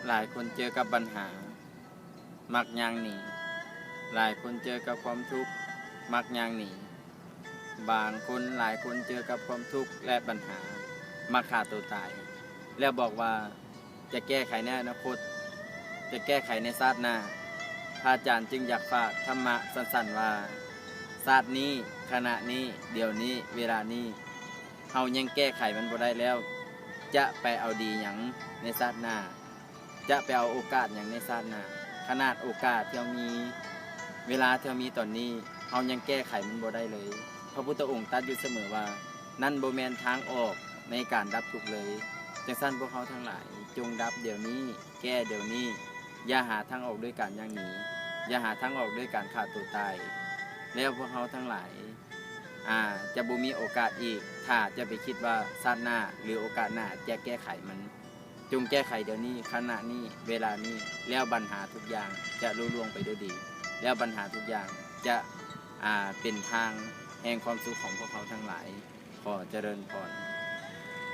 ຫຼາຍຄົນເຈີກັບບັນຫາ ມັກຍ່າງໜີ. ຫຼາຍຄົນເຈີກັບຄວາມທຸກ ມັກຍ່າງໜີ. ບາງຄົນ ຫຼາຍຄົນເຈີກັບຄວາມທຸກ ແລະ ບັນຫາ ມັກຂ້າຕົວຕາຍ ແລ້ວບອກວ່າຈະແກ້ໄຂໃນອະນາຄົດ, ຈະແກ້ໄຂໃນຊາດໜ້າ. ພະອາຈານຈຶ່ງຢາກຝາກທຳມະສັ້ນໆວ່າ ຊາດນີ້, ຂະນະນີ້, ດຽວນີ້, ເວລານີ້ ເຮົາຍັງແກ້ໄຂມັນບໍ່ໄດ້ແລ້ວ ຈະໄປເອົາດີຫຍັງໃນຊາດໜ້າ? ຈະໄປເອົາໂອກາດຫຍັງໃນຊາດໜ້າ? ຂະໜາດໂອກາດທີ່ເຮົາມີ, ເວລາທີ່ເຮົາມີຕອນນີ້ ເຮົາຍັງແກ້ໄຂມັນບໍ່ໄດ້ເລີຍ. ພະພຸດທະອົງຕັດຢູ່ສະເໝີວ່າ ນັ້ນບໍ່ແມ່ນທາງອອກໃນການດັບທຸກເລີຍ. ຈັ່ງຊັ້ນພວກເຮົາທັງຫຼາຍ ຈົ່ງດັບດຽວນີ້, ແກ້ດຽວນີ້, ຢ່າຫາທາງອອກດ້ວຍການຍ່າງໜີ, ຢ່າຫາທາງອອກດ້ວຍການຂ້າຕົວຕາຍ. ແລ້ວພວກເຮົາທັງຫຼາຍ ອາ ຈະບໍ່ມີໂອກາດອີກ ຖ້າຈະໄປຄິດວ່າຊາດໜ້າ ຫຼື ໂອກາດໜ້າຈະແກ້ໄຂມັນ. ຈົ່ງແກ້ໄຂດຽວນີ້, ຂະນະນີ້, ເວລານີ້, ແລ້ວບັນຫາທຸກຢ່າງຈະລຸລ່ວງໄປດ້ວຍດີ, ແລ້ວບັນຫາທຸກຢ່າງຈະ ອາ ເປັນທາງແຫ່ງຄວາມສຸກຂອງພວກເຮົາທັງຫຼາຍ. ຂໍຈະເລີນພອນ.